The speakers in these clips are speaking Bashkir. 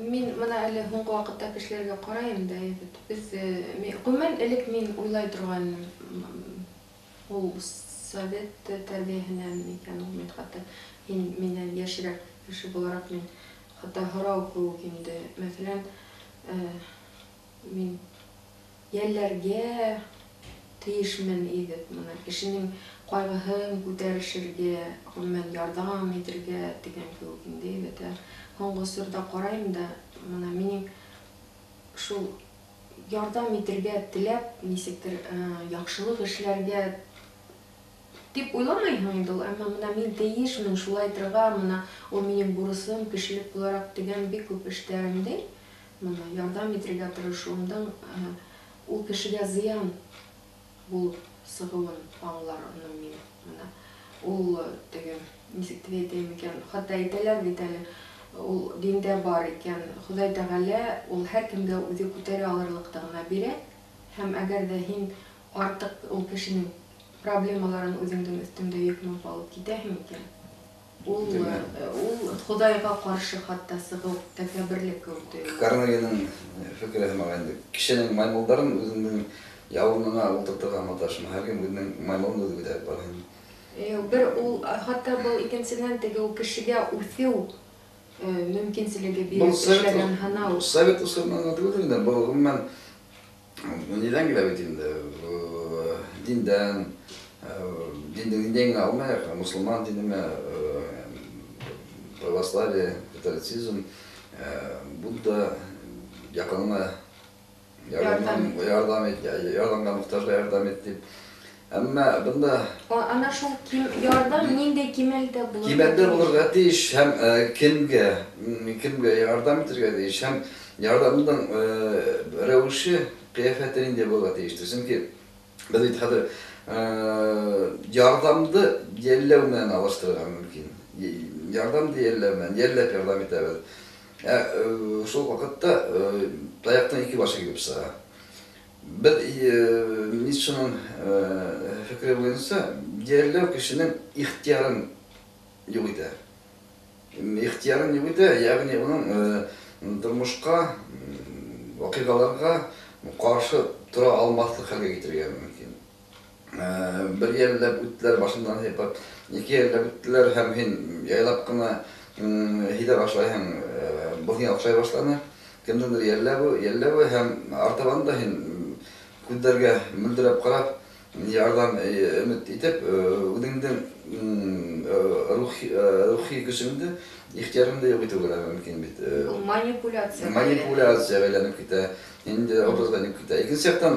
Мин бына әле һуңғы ваҡытта кешеләргә ҡарайым да, бит беҙ ғөмүмән элек мин уйлай торған ул совет тәрбиәһенән икән ул, мин хатта һин минән йәшерәк кеше булараҡ мин хатта һорау кеүек инде, мәҫәлән, мин йәлләргә тейешмен ине, бына кешенең ҡайғыһын күтәрешергә, ғөмүмән ярҙам итергә тигән кеүек инде, бит. Һуңғы осорҙа ҡарайым да, бына минең шул ярҙам итергә теләп, нисектер яҡшылыҡ эшләргә тип уйламайһың инде ул, әммә бына мин тейешмен шулай торға, бына ул минең бурысым кешелек булараҡ тигән бик күп эштәремде, бына ярҙам итергә тырышыуымдың ул кешегә зыян булып сығыуын аңларым мин. Бына ул теге нисек тип әйтәйем икән, хатта әйтәләр бит әле, ул диндә бар икән, Хоҙай Тәғәлә ул һәр кемгә үҙе күтәрә алырлыҡты ғына бирә, һәм әгәр ҙә һин артыҡ ул кешенең проблемаларын үҙеңдең өҫтөңдә йөкмәп алып китәһең икән, ул Хоҙайға ҡаршы хатта сығыу тәкәбберлек кеүек тойола. Карнегиның фекере һымаҡ инде, кешенең маймылдарын үҙеңдең яурыныңа ултыртырға маташма, һәр кем үҙенең маймылын үҙе күтәреп бара. Бер ул хатта был икенсенән теге ул кешегә үҫеү мөмкинселеге биреп эшләгән һынау. Совет осоронан ғына түгел инде, был ғөмүмән ниҙән килә бит инде, диндән, диндең ниндәйен генә алмайыҡ, мосолман динеме, православие, католицизм, Будда яҡыныңа ярҙам ит, ярҙамға мохтажға ярҙам ит тип. Әммә бында Ана шул ярҙам ниндәй кимәлдә булырға Кимәлдә тейеш? булырға тейеш һәм кемгә ярҙам итергә тейеш һәм ярҙамдың рәүеше, ҡиәфәте ниндәй булырға тейештер. Сөнки беҙ бит хәҙер ярҙамды йәлләү менән алыштырырға мөмкин. Ярҙамды йәлләү менән, йәлләп ярҙам итәбеҙ. Шул ваҡытта таяҡтың ике башы килеп сыға. Беҙ Ницшеның фекере буйынса йәлләү кешенең ихтыярын юҡ итә. Ихтыярын юҡ итә, йәғни уның тормошҡа, ваҡиғаларға ҡаршы тора алмаҫлыҡ хәлгә китерергә мөмкин. Бер йәлләп үттеләр, башынан һыйпап, ике йәлләп үттеләр һәм һин яйлап ҡына һиҙә башлайһың, был һиңә оҡшай башланы. Кемдеңдер йәлләүе, йәлләүе һәм артабан да һин күҙҙәргә мөлдөрәп ҡарап, ярҙам өмөт итеп, үҙеңдең рухи көсөңдө, ихтыярыңды юҡ итеүгә лә мөмкин бит. Ул манипуляция. Манипуляцияға әйләнеп китә, инде образға инеп китә. Икенсе яҡтан,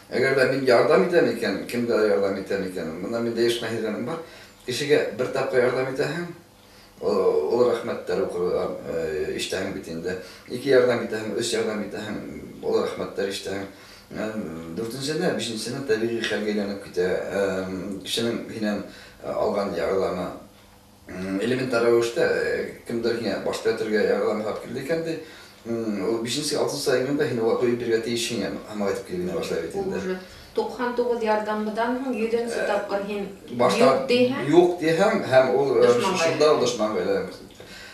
әгәр ҙә мин ярҙам итәм икән, кемгә ярҙам итәм икән, бына миндә йыш ҡына һиҙгәнем бар. Кешегә бер тапҡыр ярҙам итәһең, ул рәхмәттәр уҡырға ишетәһең бит инде. Ике ярҙам итәһең, өс ярҙам итәһең, ул рәхмәттәр ишетәһең. Дүртенсенә, бишенсенә тәбиғи хәлгә әйләнеп китә. Кешенең һинән алған ярҙамы элементар рәүештә, кемдер һиңә баш төҙәтергә ярҙам яһап килде икән ди, ул бишенсе, алтынсы айында һин уға ҡуйып бирергә тейеш һиңә һамаҡ итеп килеп инә башлай бит инде. Уже туҡһан туғыҙ ярҙамдан һуң йөҙөнсө тапҡыр һин Башта юҡ тиһәң, юҡ тиһәң, һәм ул дошманға шунда ул дошманға әйләнә.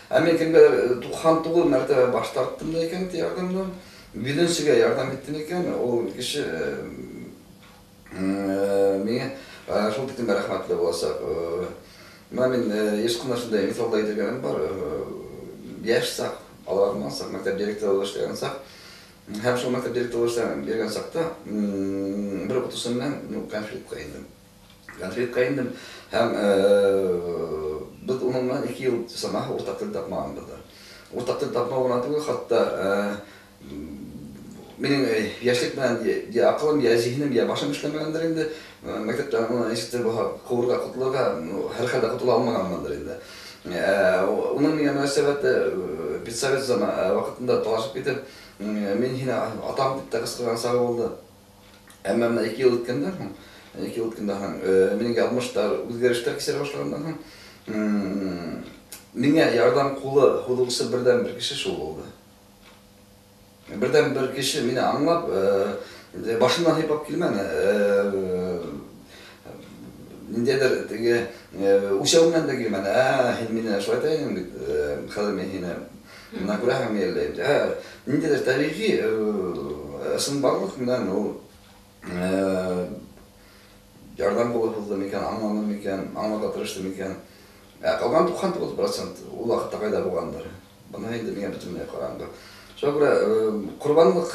Ә мин кемгәлер туҡһан туғыҙ мәртәбә баш тарттым да икән ти ярҙамдан, йөҙөнсөгә ярҙам иттем икән, ул кеше миңә шул тиклем рәхмәтле буласаҡ. Бына мин йыш ҡына шундай миҫалда әйтергәнем бар. Йәш саҡ, аларман саҡ, мәктәп директоры булып эшләгән саҡ, һәм шул мәктәп директоры булып эшләгән биргән саҡта, бер уҡытыусы менән, конфликтҡа индем. Конфликтҡа индем һәм беҙ уның менән 2 йыл самаһы уртаҡ тел тапмағанбыҙ. Уртаҡ тел тапмау ғына түгел, хатта минең йәшлек менән йә аҡылым, йә зиһенем, йә башым эшләмәгәндер инде. Мәктәптән уны нисектер булһа ҡыуырға, ҡотолорға, һәр хәлдә ҡотола алмағанмындыр инде. Уның миңә мөнәсәбәте, педсовет ваҡытында талашып китеп, мин һине атам тип тә ҡысҡырған сағы булды. Әммә бына 2 йыл үткәндән һуң, 2 йыл үткәндән һуң, минең яҙмыштар үҙгәрештәр кисерә башлағандан һуң, миңә ярҙам ҡулы һуҙыусы берҙән-бер кеше шул булды. Берҙән-бер кеше мине аңлап, башымдан һыйпап килмәне, ниндәйҙер теге үлсәү менән дә килмәне. Һин мине шулай әйтә инең бит, хәҙер мин һине Менә күрәһең йәлләйем. Ә ниндәйҙер тәбиғи ысынбарлыҡ менән ул ярҙам ҡулы һуҙҙы микән, аңланы микән, аңларға тырышты микән. Ә ҡалған 99% ул ваҡытта ҡайҙа булғандыр. Бына инде миңә бөтөнләй ҡараңғы. Шуға күрә ҡорбанлыҡ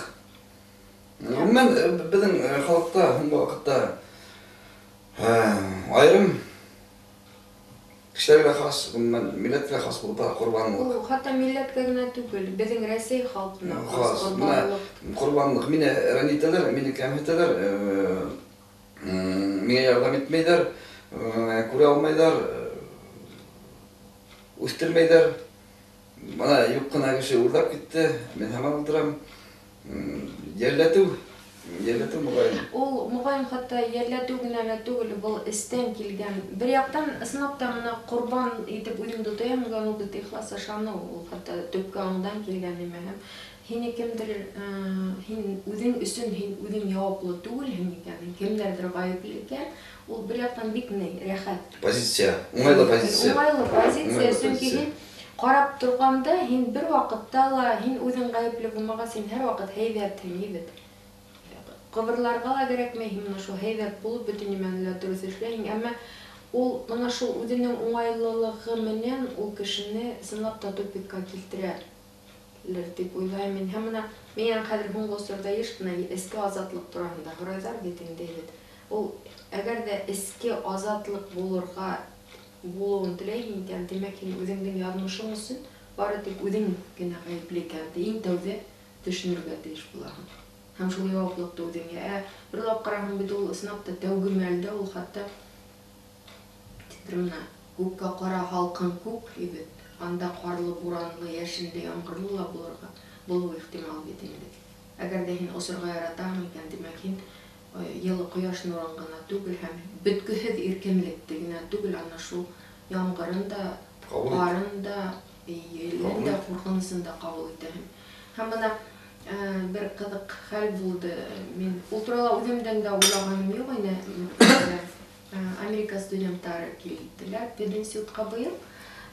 ғөмүмән беҙҙең халыҡта һуңғы ваҡытта айырым кешеләргә хас, ғөмүмән милләткә хас булып бара ҡорбанлыҡ. Ул хатта милләткә генә түгел, беҙҙең Рәсәй халҡына хас ҡорбанлыҡ. Ҡорбанлыҡ. Мине рәнйетәләр, мине кәмһетәләр, миңә ярҙам итмәйҙәр, күрә алмайҙар, үҫтермәйҙәр. Бына юҡ ҡына кеше урлап китте, мин һаман ултырам. Йәлләтеү, йәлләтеү моғайын. Ул моғайын хатта йәлләтеү генә лә түгел, был эстән килгән. Бер яҡтан ысынлап та мына ҡорбан итеп үҙеңде тояһың, ул бит ихлас ышаныу, ул хатта төпкө аңдан килгән нимә. Һәм һине кемдер, һин үҙең өсөн һин үҙең яуаплы түгелһең икән, кемдәрҙер ғәйепле икән, ул бер яҡтан бик ни рәхәт. Позиция, уңайлы позиция. Уңайлы позиция, сөнки һин ҡарап торғанда һин бер ваҡытта ла һин үҙең ғәйепле булмағас, һин һәр ваҡыт һәйбәтһең, бит. Ҡыбырларға ла кәрәкмәй, һин мына шул һәйбәт булып бөтөн нимәне лә дөрөҫ эшләйһең, әммә ул мына шул үҙенең уңайлылығы менән ул кешене ысынлап та тупикка килтерәлер тип уйлайым мин. Һәм мына минән хәҙер һуңғы осорҙа йыш ҡына эске азатлыҡ тураһында һорайҙар бит инде, бит. Ул әгәр ҙә эске азатлыҡ булырға булыуын теләйһең икән, тимәк һин үҙеңдең яҙмышың өсөн бары тик үҙең генә ғәйепле икәнде иң тәүҙә төшөнөргә тейеш булаһың. Һәм шул яуаплыҡты үҙеңә. Бер уйлап ҡараһаң бит ул ысынлап та тәүге мәлдә ул хатта мына күккә ҡара һалҡын күк бит, анда ҡарлы, буранлы, йәшенле, ямғырлы ла булырға булыуы ихтимал бит инде. Әгәр ҙә һин осорға яратаһың икән, тимәк һин йылы ҡояш нурын ғына түгел һәм бөткөһөҙ иркенлекте генә түгел, ана шул ямғырын да, ҡарын да, елен дә, ҡурҡынысын да ҡабул итәһең. Һәм бына бер ҡыҙыҡ хәл булды. Мин ул турала үҙемдән дә уйлағаным юҡ ине. Америка студенттары килделәр пединститутҡа быйыл.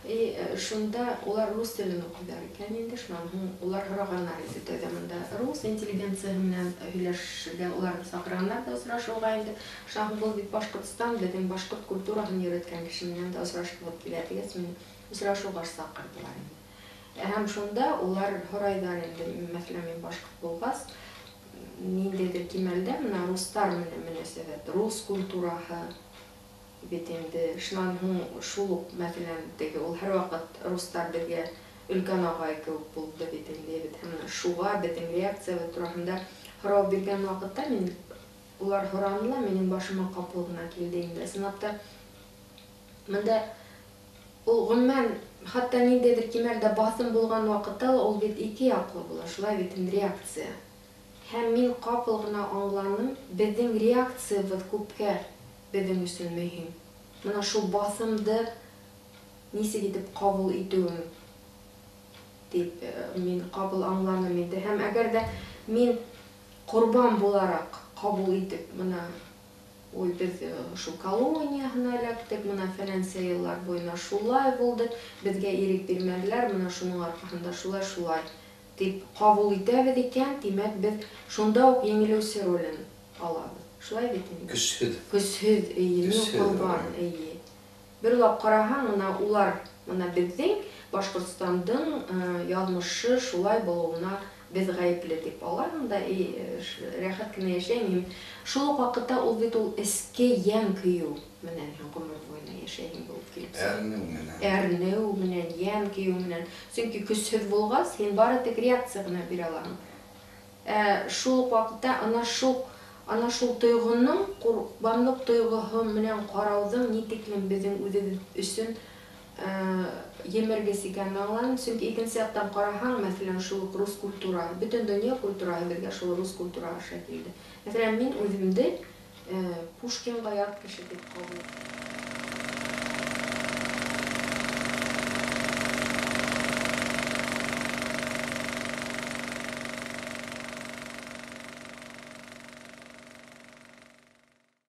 И шунда улар рус телен уҡыйҙар икән инде. Шунан һуң улар һорағандар инде тәүҙә бында рус интеллигенцияһы менән һөйләшергә уларҙы саҡырғандар ҙа осрашыуға инде. Шунан һуң был бит Башҡортостан, беҙҙең башҡорт культураһын өйрәткән кеше менән дә осрашҡыбыҙ килә тигәс, мине осрашыуға саҡырҙылар инде. Һәм шунда улар һорайҙар инде, мәҫәлән, мин башҡорт булғас, ниндәйҙер кимәлдә мына рустар менән мөнәсәбәт, рус культураһы бит инде. Шунан һуң шул уҡ, мәҫәлән, теге ул һәр ваҡыт рустар беҙгә өлкән ағай кеүек булды бит инде, бит. Һәм шуға беҙҙең реакциябыҙ тураһында һорау биргән ваҡытта мин улар һораны ла, минең башыма ҡапыл ғына килде инде. Ысынлап та бында ул ғөмүмән хатта ниндәйҙер кимәлдә баҫым булған ваҡытта ла ул бит ике яҡлы була, шулай бит инде реакция. Һәм мин ҡапыл ғына аңланым, беҙҙең реакциябыҙ күпкә беҙҙең өсөн мөһим. Мына шул баҫымды нисек итеп ҡабул итеүем тип мин ҡабул аңланым инде. Һәм әгәр ҙә мин ҡорбан булараҡ ҡабул итеп, мына ой, беҙ шул колонияһына эләктек, мына фәләнсә йыллар буйына шулай булды, беҙгә ирек бирмәнеләр, мына шуның арҡаһында шулай-шулай тип ҡабул итәбеҙ икән, тимәк, беҙ шунда уҡ еңелеүсе ролен алабыҙ. Шулай бит инде. Көсһөҙ. Көсһөҙ, эйе, мин ҡорбан, эйе. Бер уйлап ҡараһаң, мына улар, мына беҙҙең Башҡортостандың яҙмышы шулай булыуына беҙ ғәйепле тип алаһың да, рәхәт кенә йәшәйһең. Шул уҡ ваҡытта ул бит ул эске йән көйөү менән һин ғүмер буйына йәшәйһең булып килеп сыға. Әрнеү менән. Әрнеү менән, йән көйөү менән. Сөнки көсһөҙ булғас, һин бары тик реакция ғына бирә алаһың. Шул уҡ ваҡытта ана шул тойғоноң, ҡорбанлыҡ тойғоһо менән ҡарауҙың ни тиклем беҙҙең үҙебеҙ өсөн емергес икәнен аңланым. Сөнки икенсе яҡтан ҡараһаң, мәҫәлән, шул уҡ рус культураһы, бөтөн донъя культураһы беҙгә шул рус культураһы аша килде. Мәҫәлән, мин үҙемде Пушкинға ят кеше тип ҡабул